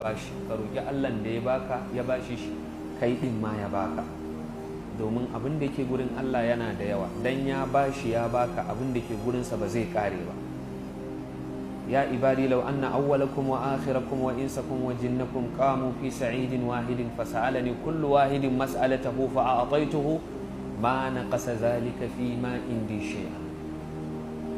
Bashi, ka roƙi Allah da ya baka, ya bashi shi, kai din ma ya baka, domin abin da ke gurin Allah yana da yawa. Dan ya bashi ya baka, abin da ke gurinsa ba zai kare ba. يا عبادي لو أن أولكم وآخركم وإنسكم وجنكم قاموا في صعيد واحد فسألني كل واحد مسألته فأعطيته ما نقص ذلك فيما عندي شيئا.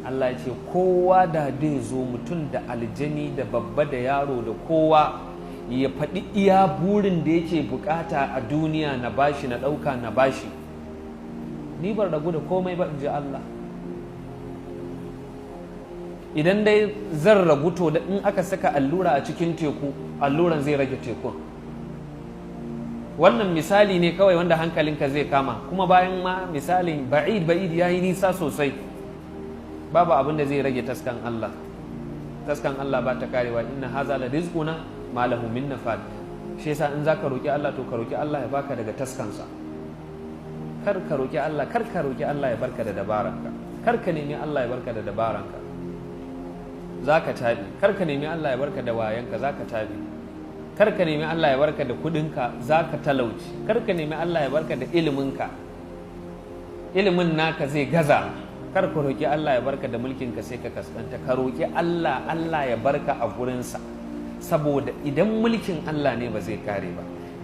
Allah ya ce kowa da zai zo, mutum da aljani da babba da yaro da kowa, ya faɗi iya burin da yake bukata a duniya, na bashi, na ɗauka na bashi, ni ban ragu da komai ba, in ji Allah. Idan dai zan ragu, to da in aka saka allura a cikin teku, alluran zai rage tekun. Wannan misali ne kawai wanda hankalinka zai kama. Kuma bayan ma misalin بعيد بعيد, ya yi nisa sosai. Babu abin da zai rage taskan Allah. Taskan Allah ba ta karewa. إن هذا لرزقنا ما له من نفاد. Shi yasa in zaka roki Allah, to ka roki Allah ya baka daga taskansa. Kar ka roki Allah, kar ka roki Allah ya barka da dabaranka. Kar ka nemi Allah ya barka da dabaranka, zaka tabi. Kar ka nemi Allah ya barka da wayanka, zaka tabi. Kar ka nemi Allah ya barka da kudinka, zaka talauci. Kar ka nemi Allah ya barka da iliminka, ilimin naka zai gaza. Kar ka roki Allah ya barka da mulkinka, sai ka kaskanta. Ka roki Allah, Allah ya barka a gurinsa, saboda idan mulkin Allah ne, ba zai kare ba.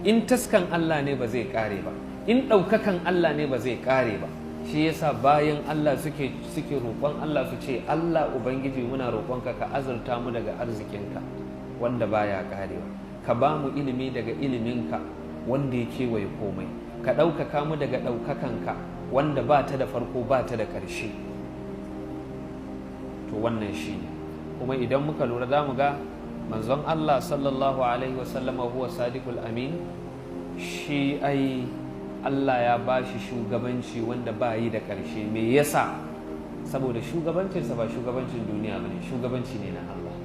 In taskan Allah ne, ba zai kare ba. In ɗaukakan Allah ne, ba zai kare ba. Shi yasa bayan Allah suke roƙon Allah, su ce, "Allah Ubangiji, muna roƙonka ka azurta mu daga arzikinka wanda baya karewa, ka ba mu ilimi daga iliminka wanda ya kewaye komai, ka ɗaukaka mu daga ɗaukakanka wanda ba ta da farko, ba ta da ƙarshe." To wannan shi ne. Kuma idan muka lura, za mu ga manzon Allah صلى الله عليه وسلم هو الصادق الأمين. Shi ai Allah ya ba shi shugabanci wanda ba yi da ƙarshe. Me yasa? Saboda shugabancinsa ba shugabancin duniya ba ne, shugabanci ne na Allah.